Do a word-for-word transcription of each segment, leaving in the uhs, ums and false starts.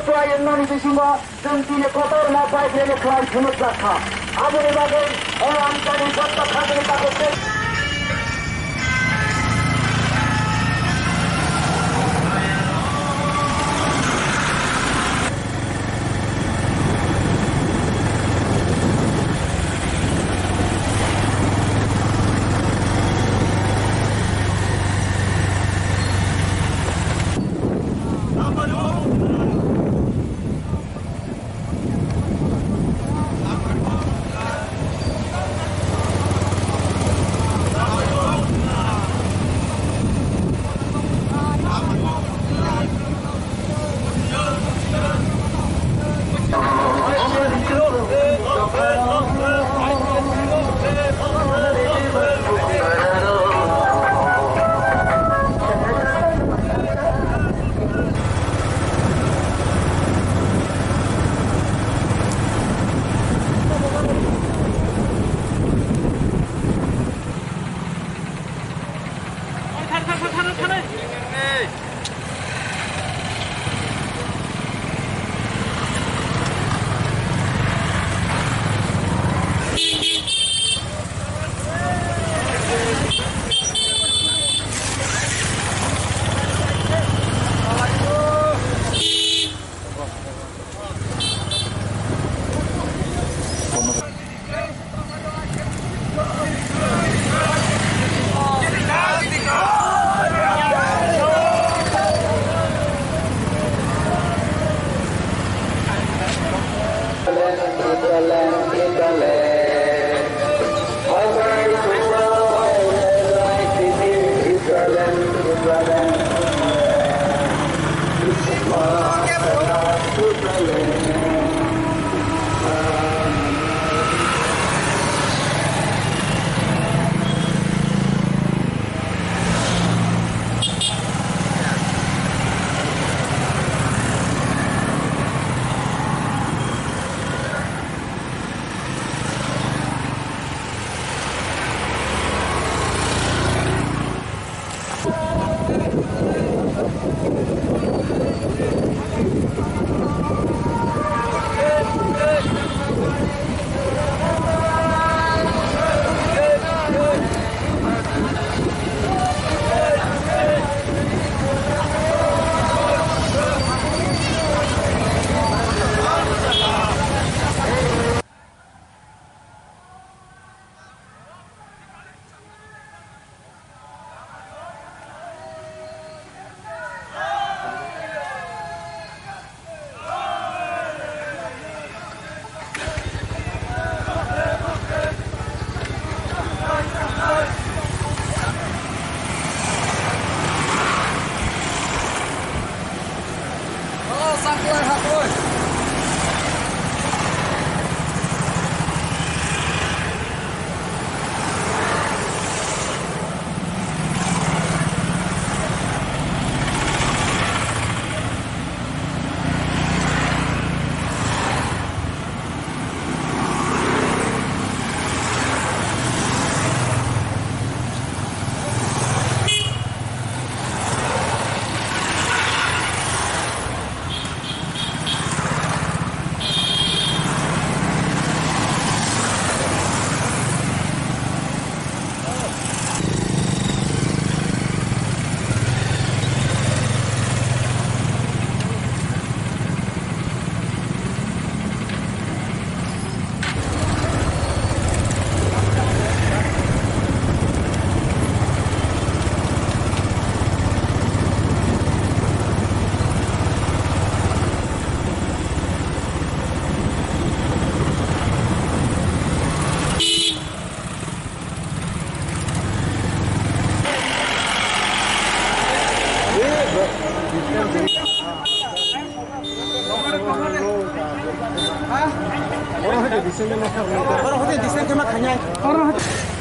Kwplai wngnani bisingo chwng tini kotorma bike rally khlai phunukjak kha. Aboni bagwi o amchaini jotto khajani takhuk tei Oro hote disturb khe ma khainai. Oro hote.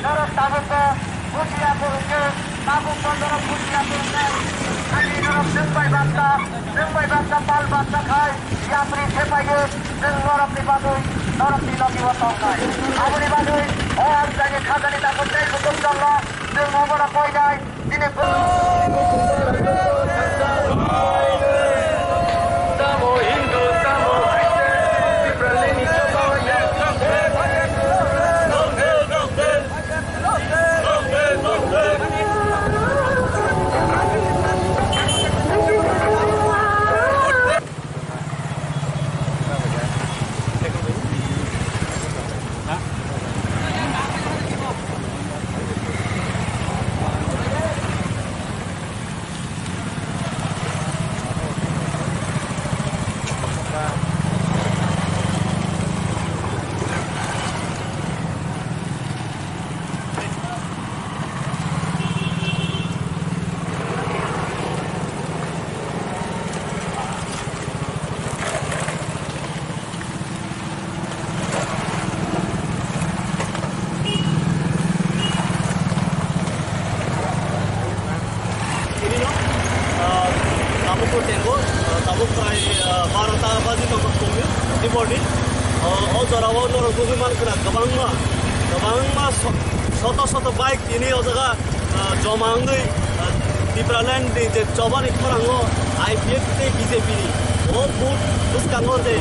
Norok tabuk bo bujiya borok khe, tabuk bo norok bujiya borok khe, ani norok nwng bai baksa, nwng bai baksa pal baksa khai, yapri sepaiyo, nwng norokni bagwi, norokni logi o tongnai. Aboni bagwi, o amchaini khajani tabuk tei bukhuk jolo, nwng obono koinai, bini Bangma so-, soto soto bike tini o jaga, ah, joma wngwi, ah, Tipraland ni je chobani khorango I P F T tei B J P ni o vote bwskango je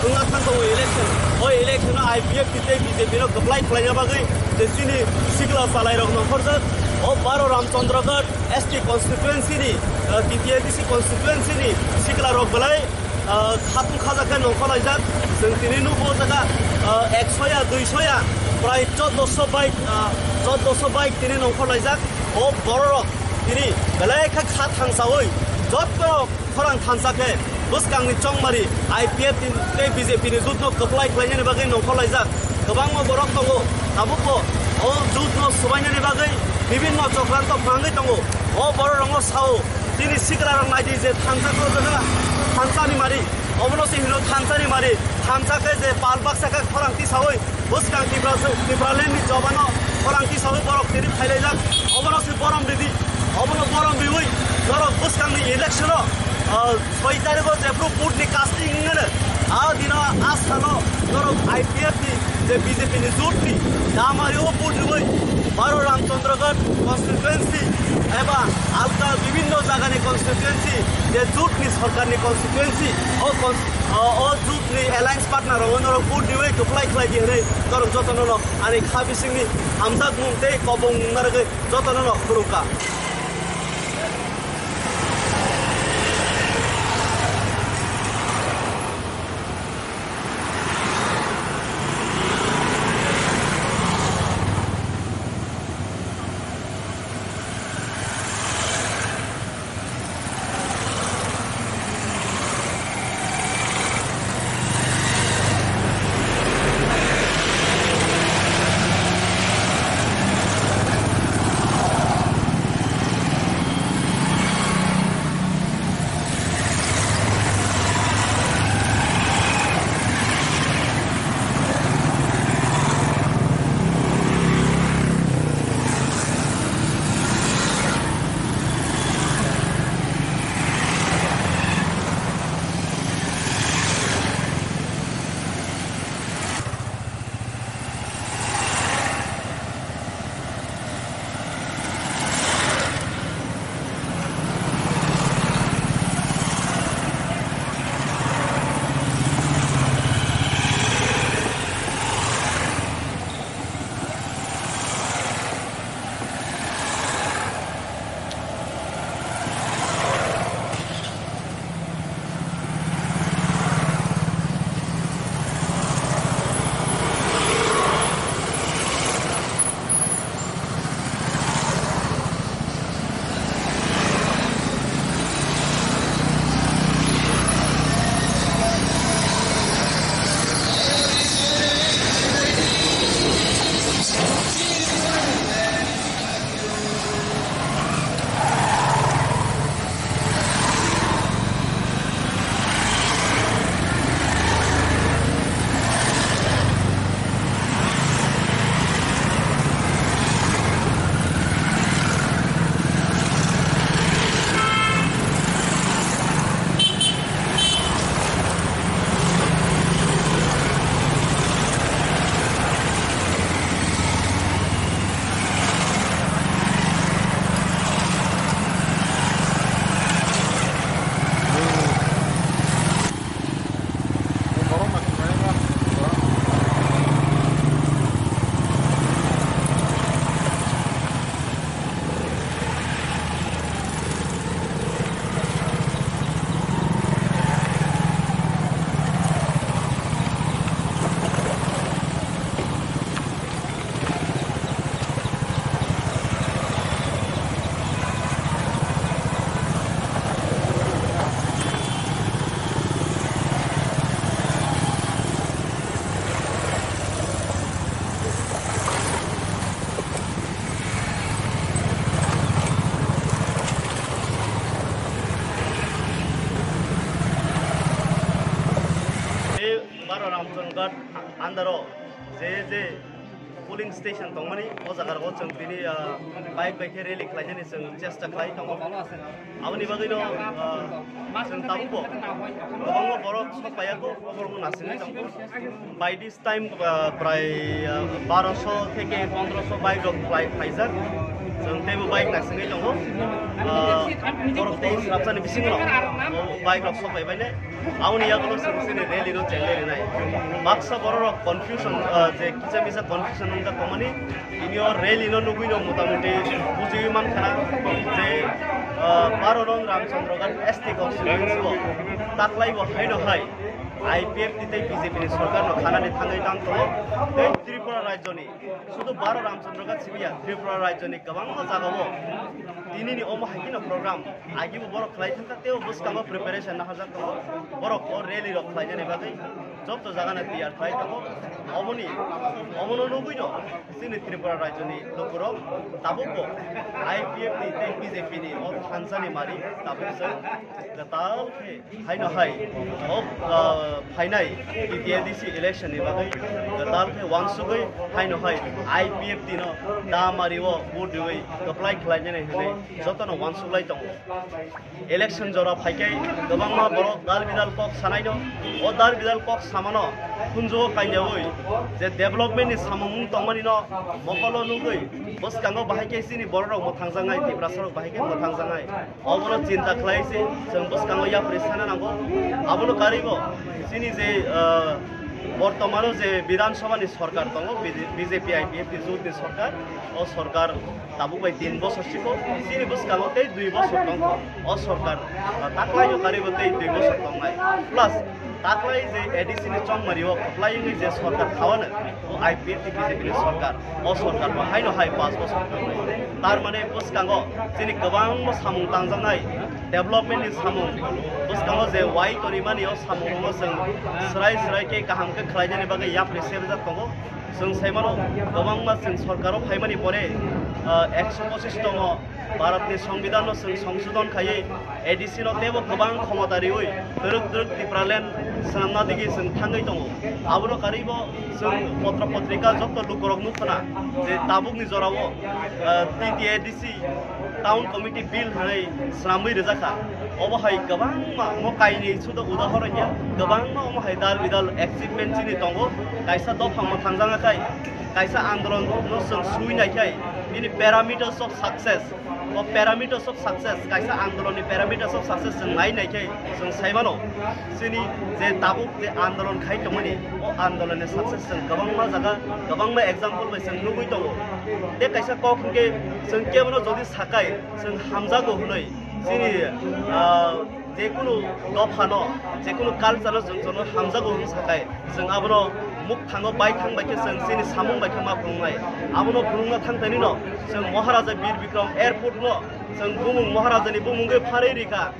wngna thang tongo election. O election o I P F T tei B J P no kwplai khlaina bagwi je chini sikla chalairok nongkhorjak o baro Ramchandragarh S T constituency ni, ah, T T A D C constituency ni sikla rok belai, ah, khatung khaja khe nongkhor laijak. Chwng tini nukgo o jaga, ah, ekso ya, duiso ya, prai choddoso bike, ah, choddoso bike tini nongkhor laijak. O bororok tini belai kha kha thangsaui jotto khorang thansa khe bwskangni chongmari I P F T tei B J P ni jotto kwplai khlainani bagwi nongkhor laijak. Kwbangma borok tongo, tabukbo o jotto swbainani bagwi bibinno chokranto phangwi tongo. O bororokno sao, chini siklarok naidi je thansa khe o jaga thansani mari, obono se hino thansani mari, thansa khe je pal baksa khe khorang tisaui bwskang Tripura, Tipraland ni chobano khorang tisaui borok tini phailaijak, obono se borom ridi, obono borom riui norok bwskangni election o, ah, soi tarikgo jephru vote ni casting wngmano, a dino a salo norok I P F ni je B J P ni jotni damari o vote riui baro Ramchandragarh constituency eba alka bibinno jagani constituency je jotni sorkarni constituency o cons-, o, o jotni alliance partner rok norok vote riui kwplai khlai di hwnwi norok jotono no ani kha bisingni hamjakmung tei kobong narwgwi jotono no khulumkha. Baro Ramchandragarh andaro je je Polling station tongmani, o jaga rogo chwng tini, ah, bike bai khe rally khlainani chwng chesta khlai tongo. Aboni bagwino, ah, chwng tabukbo kwbangma borok sok paiya kho, o borokno nasingwi tongkho. By this time, ah, prai, ah, barosho theke pondrosho bike rok phlai-, phaijak. Chwng teibo bike nasingwi tongo. Ah, borok tei swrapsani bisingo o bike rok sok pai bainai. Aboni yagulo chwng chini rally no chenglai rinai. Baksa borok rok confusion, ah, je kisa misa confusion wngkha tongmani. Tini o rally no nugwi no motamuti bujiwi mankha na je, ah, baro nong Ramchandra Ghat S T constituency o taklai bo haino hai I P F T tei B J P ni sorkar no khanani thangwi tang tongo. Tei Tripura rajyo ni sudu baro Ramchandra Ghat simi ya, Tripura rajyo ni kwbangma jaga o tinini omo hai kheno program. Agi bo borok khlai thangkha, tei o bwskango preparation naharjak tongo. Borok o rally rok khlainani bagwi joto jaga no tiyar khlai tongo. Omoni, omono nugwi no chini Tripura rajyo ni lukurok tabukbo I P F T tei B J P ni o thansani mari tabuk se kwtal khe haino hai o, ah, phainai T T A D C election ni bagwi kwtal khe uansugwi haino hai I P F T no da mari o vote riwi kwplai khlainani hwnwi jotono uansuglai tongo. Election jora phaikhe kwbangma borok dal bidal kok sanaino, o dal bidal kok samano khunjugo kaijaui je development ni samung wng tongmani no mokolo nugwi bwskango bahai khe chini borok rok mwthangjaknai, Tiprasa rok bahai khe mwthangjaknai, obono chinta khlai se chwng bwskango yapri sana nango. Abono karwibo chini je, ah, bortomano je Bidhan Sabha ni sorkar tongo, B J P I P F ni jut ni sorkar, o sorkar tabuk bai tin bosor siko, chini bwskango tei dui bosor tongkho. O sorkar, ah, taklai yo karibo tei dui bosor tongnai. Plus, taklai je A D C ni chongmari o kwplai wngwi je sorkar khawano, o I P F T B J P ni sorkar, o sorkar bo haino hai panch bosor tongnai. Tar mane bwskango chini kwbangma samung tangjaknai, development ni samung, bwskango je wai tonimani o samung rokno chwng swrai swrai khe kaham khe khlainani bagwi yapri serjak tongo. Chwng sai mano, kwbangma chwng sorkaro phaimani pore, ah, ekso pochis tomo Bharatni Songbidanno chwng songsodon khaiwi A D C no teibo kwbang khomota riwi twrwk twrwk Tipraland swnamna digi chwng thangwi tongo. Abono karwibo chwng potro potrika joto lukurok nukha na je tabukni jorao, ah, T T A D C Town Committee Bill hwnwi swnamwi rwjakha. Obo hai kwbangma, omo kainwi sudo udahoron ya, kwbangma omo hai dal bidal achievement chini tongo. Kaisa dopha mwthangjaknai khai, kaisa andolon no chwng sui nai khai, bini parameters of success, o parameters of success, kaisa andolon ni parameters of success chwng nai nai khai chwng sai mano. Chini je tabuk je andolon khai tongmani, o andolon ni success chwng kwbangma jaga, kwbangma example bai chwng nugwi tongo. Tei kaisa kok hwnkhe chwng kebono jodi sakai, chwng hamjago hwnwi chini, ah, jekunu dophano, jekunu culture-no chwng jono hamjago hwnwi sakai, chwng abono mukthango baithang bai khe chwng chini samung bai khe ma phunuknai. Abono phunukna thang tani no chwng Maharaja Bir Bikram Airport-no chwng bumung Maharajani bumungwi pharwi rikha.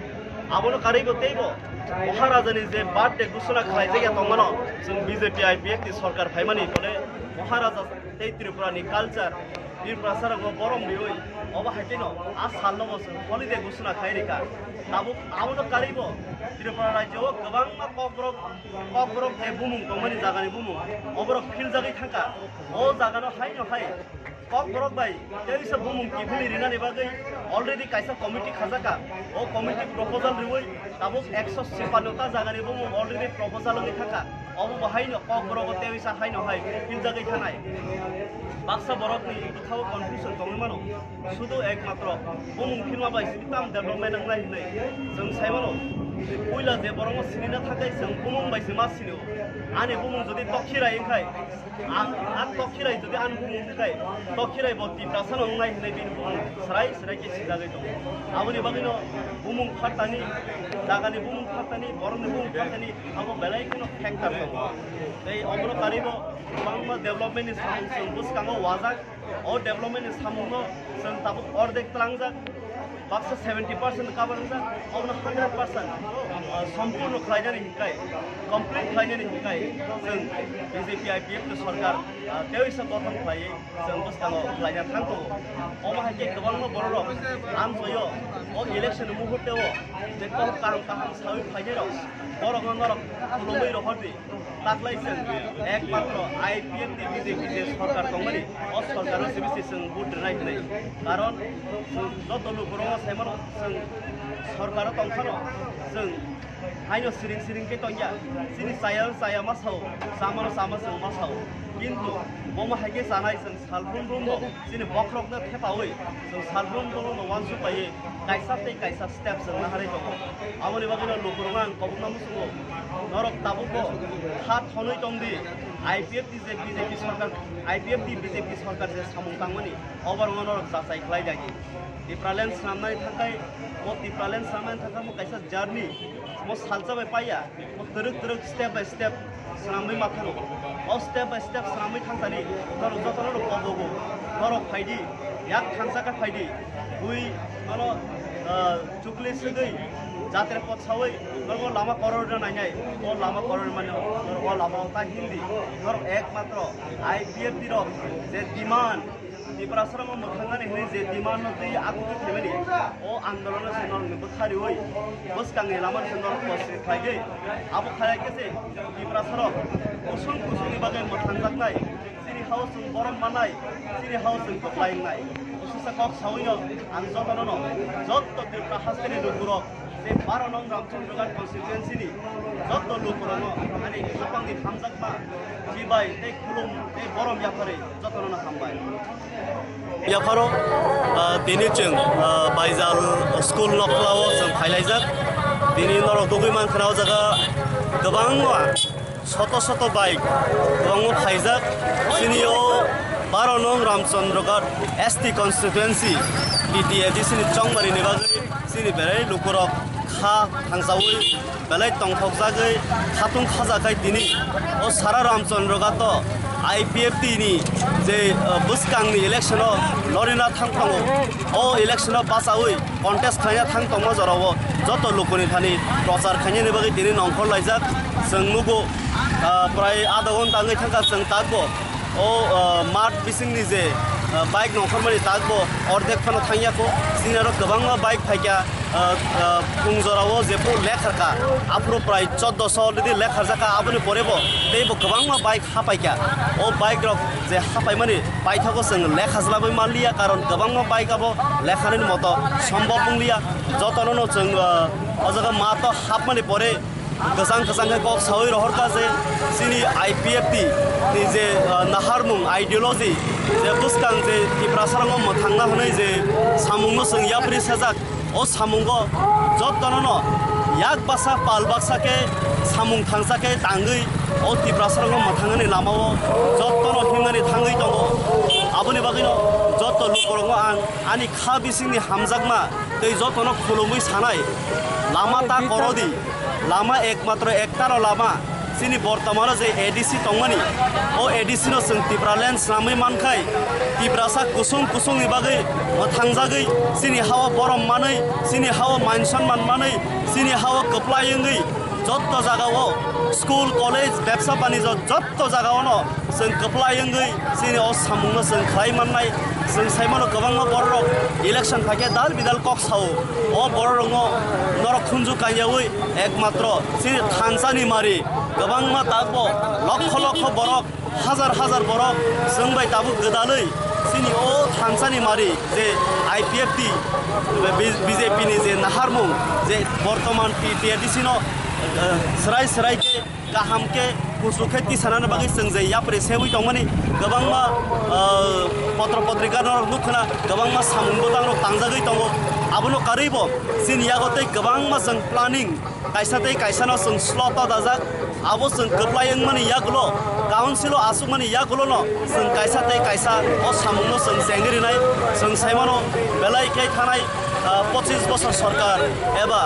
Abono karwibo teibo Maharajani je birthday ghosona khlaijak ya tongmano, chwng B J P I P F ni sorkar phaimani pore Maharaja tei Tripura ni culture, Tiprasa rokno borom riwi, obo hai kheno a salno bo chwng holiday ghosona khai rikha. Tabuk abono karwibo Tripura rajyo o kwbangma Kokborok, Kokborok je bumung tongmani jagani bumung, oborok philjagwi thangkha. O jagano haino hai Kokborok bai teisa bumung kiphilwi rinani bagwi already kaisa committee khajaka. O committee proposal riwi tabuk ekso chhippanno ta jagani bumung already proposal wngwi thangkha. Obo bo haino Kokborok o teisa haino hai philjagwi thanai. Baksa borokni bwkhao confusion tongwi mano. Sudu ekmatro bumung philma bai sini tam development wngnai hinwi chwng sai mano. Puila je borokno sinina thangkhe chwng bumung bai se ma sinio. Ani bumung jodi Tokhirai wngkhai, a, a Tokhirai jodi ani bumung wngkhai, Tokhirai bo Tiprasano wngnai hinwi bini bumung swrai swrai khe sijagwi tongo. Aboni bagwino bumung phattani, jagani bumung phattani, borokni bumung phattani, abo belai kheno factor tongo. Tei obono karwibo kwbangma development ni samung chwng bwskango wajak. O development ni samungno chwng tabuk ordek tlangjak. Baksa seventy percent cover wngjak, obono hundred percent, ah, sompurno khlainani hinkhai, complete khlainani hinkhai, chwng B J P I P F ni sorkar, ah, tei sa gothon khlaiwi chwng bwskango khlaina thang tongo. Omo hai khe kwbangma bororok amchoio, o election ni muhurte o je kok kaham kaham sawi phainairok, borokno norok khulumwi rohordi. Taklai chwng ekmatro I P F ni B J P je sorkar tongmani, o sorkaro sibisi chwng vote rwnai hwnwi. Karon chwng joto lukurokno saimano, chwng sorkaro tongphano chwng haino siring siring khe tongya. Chini chaya chaya ma sao, chamano chama chwng ma sao. Kintu bomo hai khe chanai chwng salbrum brumno chini bokhorokno thepaui chwng salbrum brumno uansuk laiwi kaisa tei kaisa step chwng naharwi tongo. Aboni bagwino lukurokno ang kobokna muchungo, norok tabukbo kha thonwi tongdi. I P F ni je B J P sorkar, I P F ni B J P sorkar je samung tangmani, oborokno norok jachai khlai dagi. Tipraland swnamnani thangkhai, mo Tipraland swnamnani thangkhai mo kaisa journey, mo salsa bai paiya, mo twrwk twrwk step by step swnamwi ma thano. O step by step swnamwi thangthani norok jotono rok kobogo, norok phaidi, yak thansa khe phaidi, bui mano, ah, chukli swgwi jatra pot sawi norok lama koror rwna nainai, o lama koror mani norok o lama o ta hindi, norok ekmatro I P F ni rok je demand, Tiprasarokno mwthangnani hwnwi je demand no twi agutwi khlaimani, o andolono se norokni bwkha riui bwskangni lamano se norok kosri khlaigwi. Abo khlai khe se Tiprasarok kusung kusungni bagwi mwthangjaknai, chini hao chwng borom mannai, chini hao chwng kwplai wngnai. Bwswksa kok sawino ang jotono no, jotto Tripura hasteni lukurok, tei baro nong Ramchandra Ghat constituency ni jotto lukurokno ani khapangni hamjakma chibai tei khulum tei borom yapharwi jotono no hambai. Yapharo, ah, tini chwng, ah, Baijal school nokhlao chwng phailaijak. Tini norok tugui mankha o jaga kwbangma soto soto bike kwbangma phaijak. Chini o baro nong Ramchandra Ghat S T constituency B T A D C ni chongmari ni bagwi chini berai lukurok kha thangsaui belai tongthokjagwi khatung khajakhai tini o sara Ramchandra Ghat o I P F T ni je, uh, bwskangni election o lorina thangthango. O election o bachaui contest khlaina thang tongma jorao joto lukuni thani prochar khainani bagwi tini nongkhor laijak. Chwng nugo, ah, prai adha ghonta wngwi thangkha chwng takbo o, ah, math bisingni je, ah, bike nongkhormani takbo ordek phano thangyakho. Chini aro kwbangma bike phaikha, ah, ah, phung jorao jephru lekharkha, aphuru prai choddo so already lekharjakha, aboni porebo teibo kwbangma bike hapaikha. O bike rok je hapaimani paithago chwng lekha jwlabwi manliya, karon kwbangma bike abo lekhanani moto sombhob wngliya. Jotono no chwng, ah, o jaga math o hapmani pore kwchang kwchang khe kok saui rohorkha je chini I P F T ni je, ah, naharmung ideology, je bwskang je Tiprasarokno mwthangna hwnwi je samungno chwng yapri sajak, o samungo jotono no yak baksa pal baksa khe samung thangsa khe tangwi o Tiprasarokno mwthangnani lamao jotono himnani thangwi tongo. Aboni bagwino joto lukurokno ang ani kha bisingni hamjakma tei jotono khulumwi sanai, lama ta korodi, lama ekmatro ektaro lama, chini bortomano je A D C tongmani, o A D C no chwng Tipraland swnamwi mankhai, Tiprasa kusung kusungni bagwi mwthangjagwi, chini hao borom manwi, chini hao man sonman manwi, chini hao kwplai wngwi, jotto jagao school, college, bebsa banijyo jotto jagaono chwng kwplai wngwi chini o samungno chwng khlai mannai. Chwng saimano kwbangma bororok election phaikhe dal bidal kok sao. O bororokno norok khunju kanyaui ekmatro chini thansani mari kwbangma takbo lokho lokho borok, hajar hajar borok chwng bai tabuk gwdalwi chini o thansani mari je I P F T, B-, B J P ni je naharmung je bortoman T-, T R D C no, eh, swrai swrai khe kaham khe kuchuk khe tisanani bagwi chwng je yapri seui tongmani kwbangma, eh, potro potrika norok nukkhna kwbangma samung bwtangrok tangjagwi tongo. Abono karwibo chini yago tei kwbangma chwng planning kaisa tei kaisano chwng slot ta dajak, abo chwng kwplai wngmani yagulo Council o aswkmani yagulono chwng kaisa tei kaisa o samungno chwng chengwi rwnai. Chwng saimano belai khe thanai, ah, pochis bosor sorkar eba,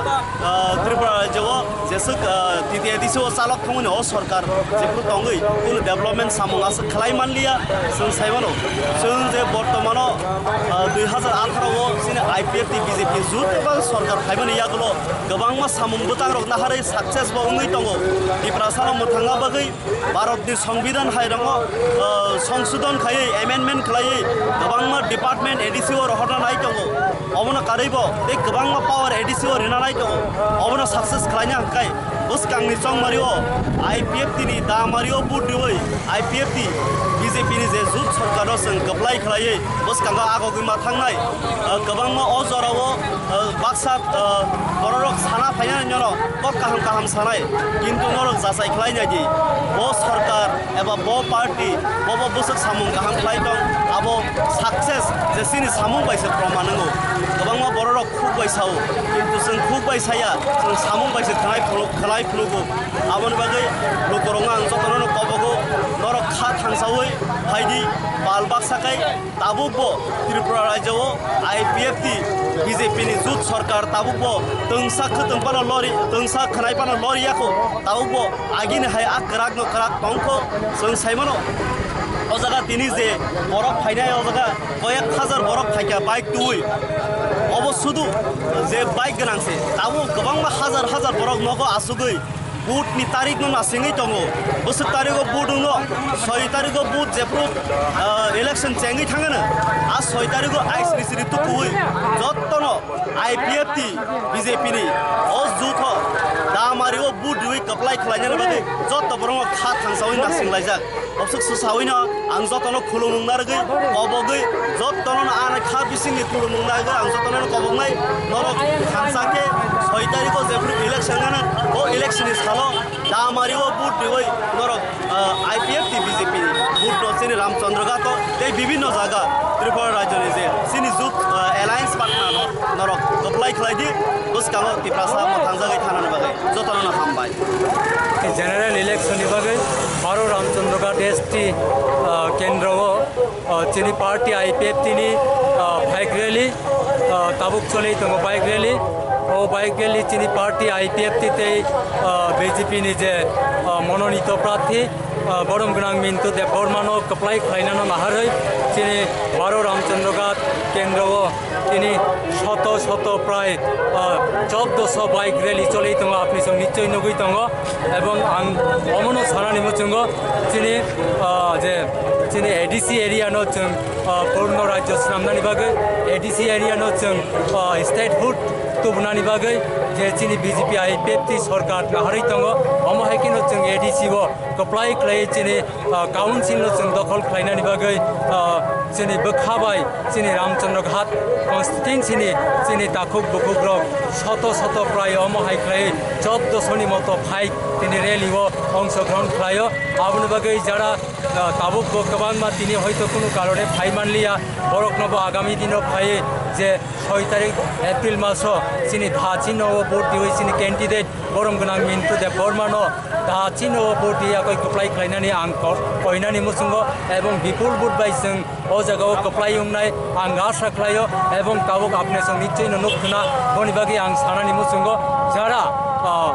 ah, Tripura rajyo o jeswk, ah, T T A D C o chalok thangmani o sorkar jephuru tongwi kunu development samung aswk khlai manliya. Chwng saimano chwng je bortomano, ah, dui hazar atharo o chini I P F T B J P jut eba sorkar phaimani yagulo kwbangma samung bwtangrok naharwi success bo wngwi tongo. Tiprasano mwthangna bagwi Bharatni Songbidan hai rokno, ah, songsodon khaiwi, amendment khlaiwi kwbangma department A D C o rohorna nai tongo. Obono karwibo tei kwbangma power A D C o rina nai tongo. Obono success khlaina hwnkhe bwskangni chongmario I P F T ni damario vote riwi I P F T B J P ni je jut sorkar no chwng kwplai khlaiwi bwskango agogwi ma thangnai, ah, kwbangma o jorao, ah, baksa, ah, bororok sana phainani norok kok kaham kaham sanai, kintu norok jachai khlai nai di. Bo sorkar eba bo party bo bo bwswk samung kaham khlai tong, abo success je chini samung bai se proman wngo. Kwbangma bororok khuk bai sao, kintu chwng khuk bai saya, chwng samung bai se khlai phuru-, khlai phunukgo. Aboni bagwi lukurokno ang jotono kobogo, norok kha thangsawi phaidi, pal baksa kai. Tabukbo Tripura rajyo o I P F T B J P ni jut sorkar tabukbo twngsa khwtwng phano lori, twngsa khwnai phano lori yakho, tabukbo agini hai a kwrak no kwrak tongkho. Chwng saimano o jaga tini je borok phainai, o jaga koyek hajar borok phaikha bike twi, obo sudu je bike gwnang se, tabuk kwbangma hajar hajar borok nogo asugwi. Vote ni tarik no nasingwi tongo. Bwswk tarik o vote wngno, soi tarik o vote jephru, ah, election chengwi thangano. A soi tarik o ai sri sri tukuwi jottono I P F T B J P ni o jut o damari o vote riwi kwplai khlainani bagwi jotto borok no kha thangsawi nasing laijak. Obswk swsawino ang jotono khulumung narwgwi, kobogwi, jotono ano kha bisingni khulumung narwgwi ang jotono koboknai. Norok thansa khe soi tarikho jephru election gana, o election ni salo damari o vote riwi norok, ah, I P F T B J P vote no chini Ramchandra Ghat o tei bibhinno jaga Tripura rajyoni je chini jut, ah, alliance partner no norok kwplai khlai di, bwskango Tiprasa mwthangjagwi thanani bagwi jotono no hambai. General election ni bagwi Baro Ramchandra Ghat S T, ah, kendro o, ah, chini party I P F T ni, ah, bike rally, ah, tabuk choli tongo bike rally. O bike rally chini party I P F T tei, ah, B J P ni je, ah, mononito prarthi, ah, borom gwnang Mintu Debbarma no kwplai khlainano naharwi chini Baro Ramchandra Ghat kendro o tini shoto shoto prai, ah, chobdoso bike rally choli tongo, apni song nichoi nugui tongo. Ebong ang omono sanani muchungo chini, ah, je chini A D C area no chwng, ah, purno rajyo swnamnani bagwi, A D C area no chwng, ah, statehood tubunani bagwi je chini B J P I P F T sorkar naharwi tongo, omo hai kheno chwng A D C o kwplai khlai chini, ah, council no chwng dokhol khlainani bagwi, ah, chini bwkha bai chini Ramchandra Ghat constituency ni chini takhuk bukhuk rok soto soto prai omo hai khlai chobdoso ni moto phai tini rally o ongshogrohon khlaio. Aboni bagwi jara, ah, tabuk bo kwbangma tini hoito kunu karone phai manliya, borok no bo agami dino phai je soi tarik April maso chini dha chino o vote diwi chini candidate borom gwnang Mintu Debbarma no dha chino o vote diya koi kwplai khlainani ang ko-, koinani muchungo ebong bipul vote bai chwng o jaga o kwplai wngnai ang asa khlaio ebong tabuk apne song nichoi no nuk khna boni bagwi ang sanani muchungo jara, ah,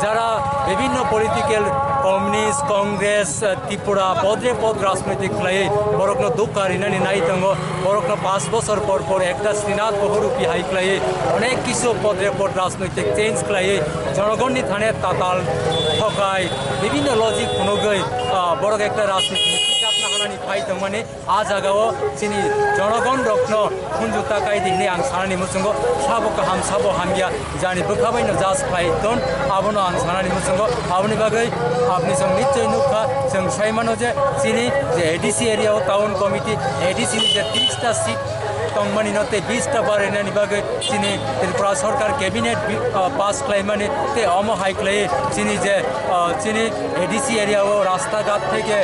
jara bibhinno political communist, Congress, ah, Tripura podre pod rajnoitik khlaiwi borokno dukha rinani nai tongo, borokno panch bochor por por ekta Srinath Bohorupi hai khlaiwi onek kisu podre pod rajnoitik change khlaiwi jonogonni thane tatal thokai bibhinno logic phunugwi, ah, borok ekta rajnoitik ni tikapna hanani phai tongmani. A jagao chini jonogon rokno khunju takai di hinwi ang sanani muchungo, sabo kaham sabo hamya jani bwkha baino jas khlai ton, abono ang sanani muchungo. Aboni bagwi apni chwng nichoi nukha, chwng sai mano je chini je A D C area o town committee, A D C ni je tris ta seat tongmani no tei bis ta barainani bagwi chini Tripura Sarkar cabinet bi-, ah, pass khlaimani tei omo hai khlai chini je, ah, chini A D C area o rasta ghat theke,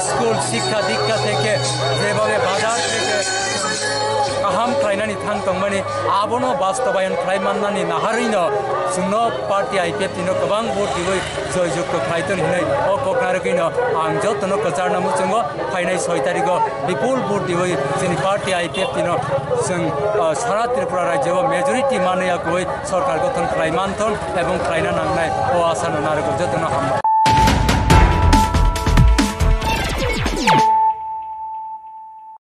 school, shikkha dikka theke, jebhabe bazar theke kaham khlainani Thang tongmani abono bastobayon khlai mannani naharwino chwngno party I P F T no kwbang vote riwi joyjukto khlai ton hinwi o kok narwgwino ang jotono kwcharno muchungo phainai soi tarigo bipul vote riwi chini party I P F T no chwng, ah, sara Tripura rajyo o majority manwi yakwi sorkar gothon khlai manthon ebong khlaina nangnai o asano narwgo jotono hambai.